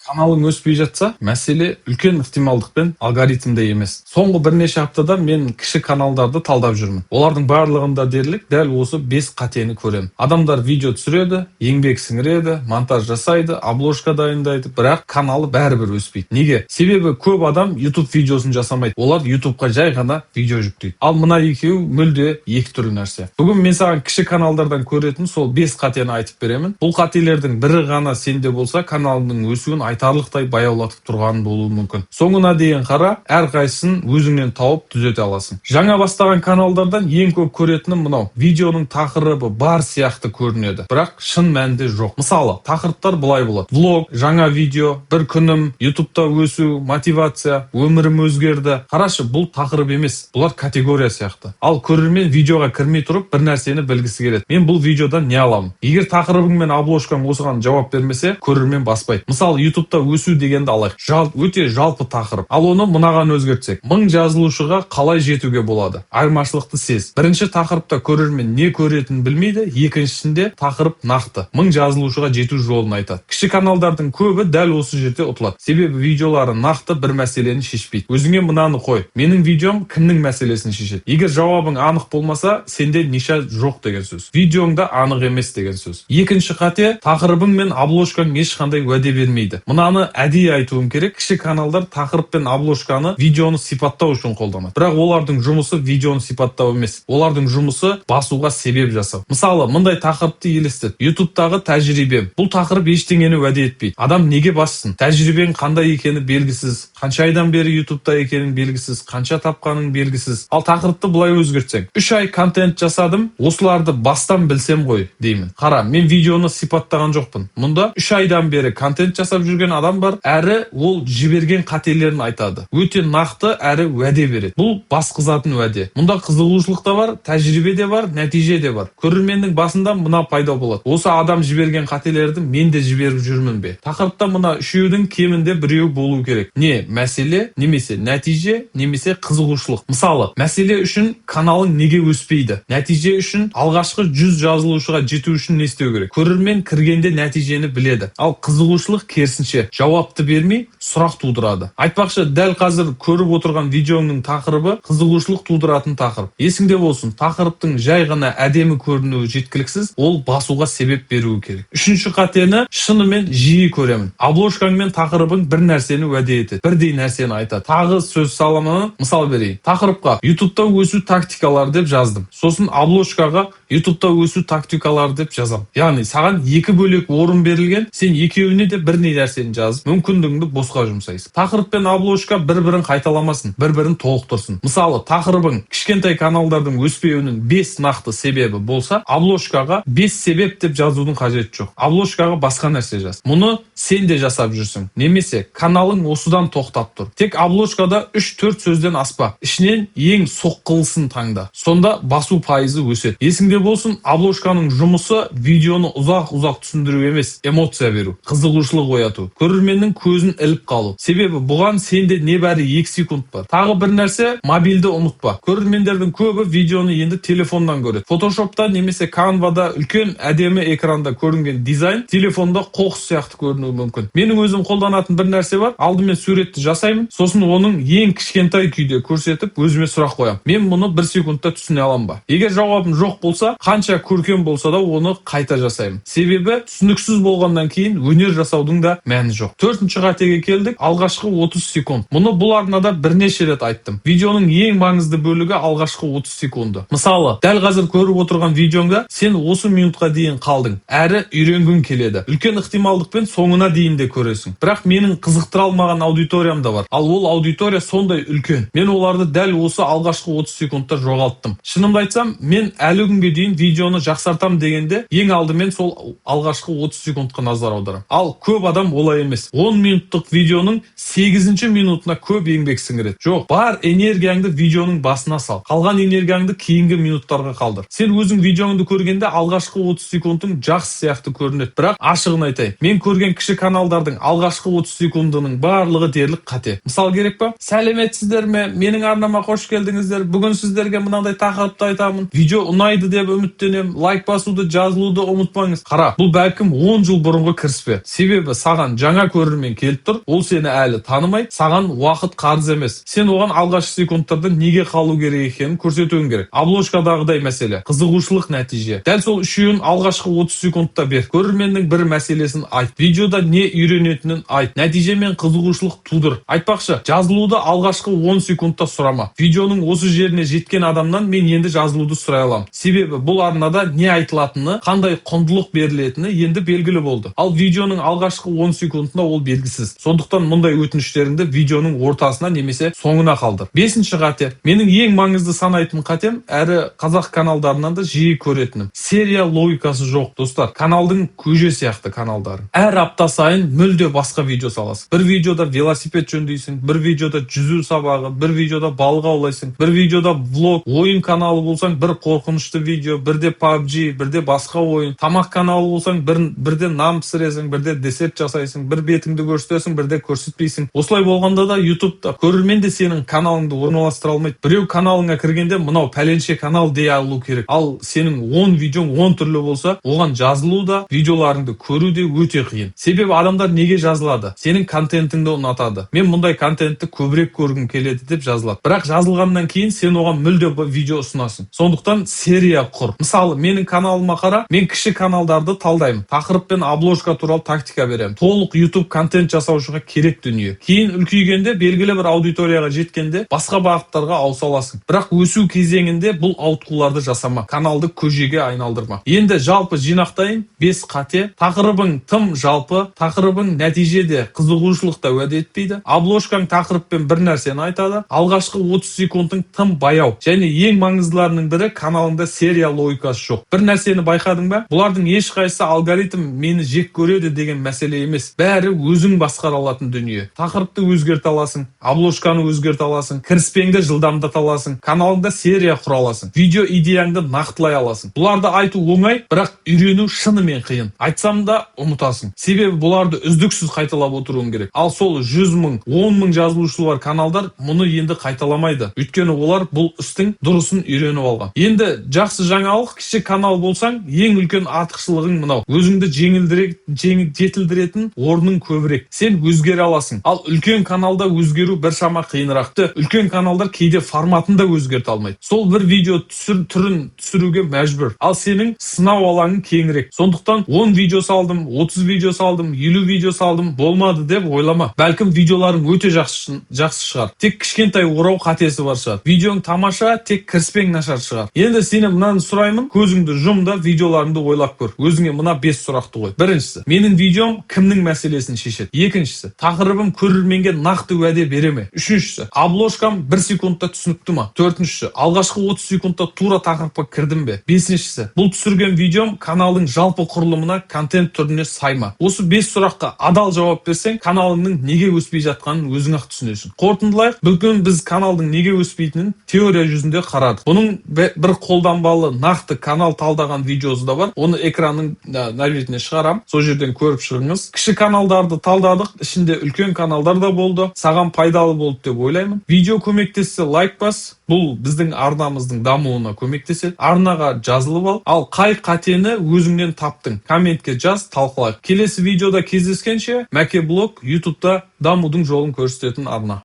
Каналың өспей жатса, мәселе үлкен ықтималдықпен алгоритмде емес. Соңғы бірнеше аптада мен кіші каналдарды талдап жүрмін. Олардың барлығында дерлік дәл осы бес қатені көремін. Адамдар видео түсіреді, еңбек сіңіреді, монтаж жасайды, обложка дайындайды, бірақ каналы бәрібір өспейді. Неге? Себебі көп адам YouTube видеосын жасамайды. Олар YouTubeқа жай ғана видео жүктейді. Ал мына екеуі мүлде екі түрлі нәрсе. Бүгін мен саған кіші каналдардан көретін сол бес қатені айтып беремін. Бұл қателердің бірі ғана сенде болса, каналыңның өсуін айтарлықтай баяулатып тұрған болуы мүмкін. Соңына дейін қара, әрқайсысын өзіңнен тауып, түзете аласың. Жаңа бастаған каналдардан ең көп көретінім мынау: видеоның тақырыбы бар сияқты көрінеді, бірақ шын мәнінде жоқ. Мысалы, тақырыптар былай болады: влог, жаңа видео, бір күнім, ютубта өсу, мотивация, өмірім өзгерді. Қарашы, бұл тақырып емес, бұлар категория сияқты. Ал көрермен видеоға кірмей тұрып бір нәрсені білгісі келеді: мен бұл видеодан не аламын? Егер тақырыбың мен обложкаң осыған жауап бермесе, көрермен баспайды. Мысалы, ютубта өсу дегенді алайық. Өте жалпы тақырып. Ал оны мынаған өзгертсек: 1000 жазылушыға қалай жетуге болады? Айырмашылықты сез. Бірінші тақырыпта көрермен не көретінін білмейді, екіншісінде тақырып нақты, 1000 жазылушыға жету жолын айтады. Кіші каналдардың көбі дәл осы жерде ұтылады, себебі видеолары нақты бір мәселені шешпейді. Өзіңе мынаны қой: менің видеом кімнің мәселесін шешеді? Егер жауабың анық болмаса, сенде ниша жоқ деген сөз, видеоң да анық емес деген сөз. Екінші қате: тақырыбың мен обложкаң ешқандай уәде бермейді. Мынаны әдейі айтуым керек: кіші каналдар тақырып пен обложканы видеоны сипаттау үшін қолданады, бірақ олардың жұмысы видеоны сипаттау емес, олардың жұмысы басуға себеп жасау. Мысалы, мындай тақырыпты елестет: ютубтағы тәжірибем. Бұл тақырып ештеңені уәде етпейді. Адам неге бассын? Тәжірибең қандай екені белгісіз, қанша айдан бері ютубта екенің белгісіз, қанша тапқаның белгісіз. Ал тақырыпты былай өзгертсең: 3 ай контент жасадым, осыларды бастан білсем ғой деймін. Қара, мен видеоны сипаттаған жоқпын. Мұнда 3 айдан бері контент жасап жүрген адам бар, әрі ол жіберген қателерін айтады. Өте нақты әрі уәде береді. Бұл басқызатын уәде. Мұнда қызығушылық та бар, тәжірибе де бар, нәтиже де бар. Көрерменнің басында мына пайда болады: осы адам жіберген қателерді мен де жіберіп жүрмін бе? Тақырыпта мына үшеудің кемінде біреуі болу керек: не мәселе, немесе нәтиже, немесе қызығушылық. Мысалы, мәселе үшін каналың неге өспейді, нәтиже үшін алғашқы 100 жазылушыға жету үшін не істеу керек. Көрермен кіргенде нәтижені біледі. Ал қызығушылық керісінше, жауапты бермей, сұрақ тудырады. Айтпақшы, дәл қазір көріп отырған видеоңның тақырыбы қызығушылық тудыратын тақырып. Есіңде болсын, тақырыптың жай ғана әдемі көрінуі жеткіліксіз, ол басуға себеп беруі керек. Үшінші қатені шынымен жиі көремін: обложкаң мен тақырыбың бір нәрсені уәде етеді, бірдей нәрсені айтады. Тағы сөз саламын, мысал берейін. Тақырыпқа «Ютубта өсу тактикалары» деп жаздым, сосын обложкаға «Ютубта өсу тактикалары» деп жазамын. Яғни саған екі бөлек орын берілген, сен екеуіне де бірдей нәрсені жазып, мүмкіндігіңді босқа жұмсайсың. Тақырып пен обложка бір бірін қайталамасын, бір бірін толықтырсын. Мысалы, тақырыбың «Кішкентай каналдардың өспеуінің бес нақты себебі» болса, обложкаға «Бес себеп» деп жазудың қажеті жоқ. Обложкаға басқа нәрсе жаз. Мұны сен де жасап жүрсің немесе каналың осыдан тоқтап тұр. Тек обложкада үш төрт сөзден аспа, ішінен ең соққылысын таңда, сонда басу пайызы өседі. Есіңде болсын, обложканың жұмысы видеоны ұзақ ұзақ түсіндіру емес, эмоция беру, қызығушылық ояту, көрерменнің көзін іліп қалу. Себебі бұған сенде небәрі 2 секунд бар. Тағы бір нәрсе: мобильді ұмытпа. Көрермендердің көбі видеоны енді телефоннан көреді. Фотошопта немесе Канвада үлкен әдемі экранда көрінген дизайн телефонда қоқыс сияқты көрінуі мүмкін. Менің өзім қолданатын бір нәрсе бар: алдымен суретті жасаймын, сосын оның ең кішкентай күйде көрсетіп, өзіме сұрақ қоямын: мен мұны бір секундта түсіне аламын ба? Егер жауабым жоқ болса, қанша көркем болса да, оны қайта жасаймын. Себебі түсініксіз болғаннан кейін өнер жасаудың да мәні жоқ. Төртінші қатеге келдік: алғашқы 30 секунд. Мұны бұл арнада бірнеше рет айттым. Видеоның ең маңызды бөлігі алғашқы 30 секунды. Мысалы, дәл қазір көріп отырған видеоңда сен осы минутқа дейін қалдың әрі үйренгің келеді. Үлкен ықтималдықпен соңына дейін де көресің. Бірақ менің қызықтыра алмаған аудиториям да бар. Ал ол аудитория сондай үлкен, мен оларды дәл осы алғашқы 30 секундта жоғалттым. Шынымды айтсам, мен әлі күнге дейін видеоны жақсартам дегенде ең алдымен сол алғашқы 30 секундқа назар аударамын. Ал көп адам олай емес, 10 минуттық видеоның 8 минутына көп еңбек сіңіреді. Жоқ, бар энергияңды видеоның басына сал, қалған энергияңды кейінгі минуттарға қалдыр. Сен өзің видеоңды көргенде алғашқы 30 секундың жақсы сияқты көрінеді, бірақ ашығын айтайын, мен көрген кіші каналдардың алғашқы 30 секундының барлығы дерлік қате. Мысал керек па? «Сәлеметсіздер ме, менің арнама қош келдіңіздер, бүгін сіздерге мынандай тақырыпты айтамын». Видео ұнайды деп деп үміттенемін. Лайк басуды, жазылуды ұмытпаңыз. Қара, бұл бәлкім 10 жыл бұрынғы кіріспе. Себебі саған жаңа көрермен келіп тұр, ол сені әлі танымайды, саған уақыт қарыз емес. Сен оған алғашқы секундтарда неге қалу керек екенін көрсетуің керек. Обложкадағыдай мәселе: қызығушылық, нәтиже. Дәл сол үшеуін алғашқы 30 секундта бер. Көрерменнің бір мәселесін айт, видеода не үйренетінін айт, нәтиже мен қызығушылық тудыр. Айтпақшы, жазылуды алғашқы 10 секундта сұрама. Видеоның осы жеріне жеткен адамнан мен енді жазылуды сұрай аламын, себебі бұл арнада не айтылатыны, қандай құндылық берілетіні енді белгілі болды. Ал видеоның алғашқы 10 секундында ол белгісіз. Сондықтан мұндай өтініштеріңді видеоның ортасына немесе соңына қалдыр. Бесінші қате, менің ең маңызды санайтын қатем әрі қазақ каналдарынан да жиі көретінім: серия логикасы жоқ. Достар, каналдың көже сияқты каналдары. Әр апта сайын мүлде басқа видео саласың. Бір видеода велосипед жөндейсің, бір видеода жүзу сабағы, бір видеода балық аулайсың, бір видеода влог. Ойын каналы болсаң, бір қорқынышты видео, бірде PUBG, бірде басқа ойын. Тамақ каналы болсаң, бірде нан пісіресің, бірде десерт жасайсың, бір бетіңді көрсетесің, бірде көрсетпейсің. Осылай болғанда да Ютубта көрермен де сенің каналыңды орналастыра алмайды. Біреу каналыңа кіргенде «мынау пәленше канал» дей алу керек. Ал сенің 10 видеоң 10 түрлі болса, оған жазылу да, видеоларыңды көру де өте қиын. Себебі адамдар неге жазылады? Сенің контентіңді ұнатады. «Мен мұндай контентті көбірек көргім келеді» деп жазылады. Бірақ жазылғаннан кейін сен оған мүлде видео ұсынасың. Сондықтан серия құр. Мысалы, менің каналыма қара. Мен кіші каналдарды талдаймын, тақырып пен обложка туралы тактика беремін. Толық YouTube контент жасаушыға керек дүние. Кейін үлкейгенде, белгілі бір аудиторияға жеткенде басқа бағыттарға ауыса аласың. Бірақ өсу кезеңінде бұл ауытқуларды жасама, каналды көжеге айналдырма. Енді жалпы жинақтайын. Бес қате: тақырыбың тым жалпы, тақырыбың нәтижеде қызығушылық та уәде етпейді, обложкаң тақырыппен бір нәрсені айтады, алғашқы 30 секундың тым баяу және ең маңыздыларының бірі, каналыңда серия логикасы жоқ. Бір нәрсені байқадың ба? Бұлардың ешқайсысы алгоритм мені жек көреді деген мәселе емес. Бәрі өзің басқара алатын дүние. Тақырыпты өзгерте аласың, обложканы өзгерте аласың, кіріспеңді жылдамдата аласың, каналыңда серия құра аласың, видео идеяңды нақтылай аласың. Бұларды айту оңай, бірақ үйрену шынымен қиын. Айтсам да, ұмытасың, себебі бұларды үздіксіз қайталап отыруың керек. Ал сол 100 000, 10 000 жазылушысы бар каналдар мұны енді қайталамайды, өйткені олар бұл істің дұрысын үйреніп алған. Енді жақсы жаңалық: кіші канал болсаң, ең үлкен артықшылығың мынау: өзіңді жеңілдірек, жетілдіретін орның көбірек, сен өзгере аласың. Ал үлкен каналда өзгеру біршама қиынырақ. Тіпті үлкен каналдар кейде форматын да өзгерте алмайды, сол бір видео түрін түсіруге мәжбүр. Ал сенің сынау алаңың кеңірек. Сондықтан 10 видео салдым, 30 видео салдым, 50 видео салдым, болмады деп ойлама. Бәлкім, видеоларың өте жақсы шығар, тек кішкентай орау қатесі бар шығар. Видеоң тамаша, тек кіріспең нашар шығар. Енді сенен мынаны сұраймын: көзіңді жұм да, видеоларыңды ойлап көр. Өзіңе мына бес сұрақты қой. Біріншісі: менің видеом кімнің мәселесін шешеді? Екіншісі: тақырыбым көрерменге нақты уәде бере ме? Үшіншісі: обложкам бір секундта түсінікті ма? Төртіншісі: алғашқы 30 секундта тура тақырыпқа кірдім бе? Бесіншісі: бұл түсірген видеом каналдың жалпы құрылымына, контент түріне сай ма? Осы бес сұраққа адал жауап берсең, каналыңның неге өспей жатқанын өзің ақ түсінесің. Қорытындылайық. Бүгін біз каналдың неге өспейтінін теория жүзінде қарадық. Бұның бір қолданбалы, нақты канал талдаған видеосы да бар. Оны экранның мына бетіне шығарам, сол жерден көріп шығыңыз. Кіші каналдарды талдадық, ішінде үлкен каналдар да болды. Саған пайдалы болды деп ойлаймын. Видео көмектессе, лайк бас, бұл біздің арнамыздың дамуына көмектеседі. Арнаға жазылып ал. Ал қай қатені өзіңнен таптың, комментке жаз, талқылайық. Келесі видеода кездескенше! Мәке Блог, Ютубта дамудың жолын көрсететін арна.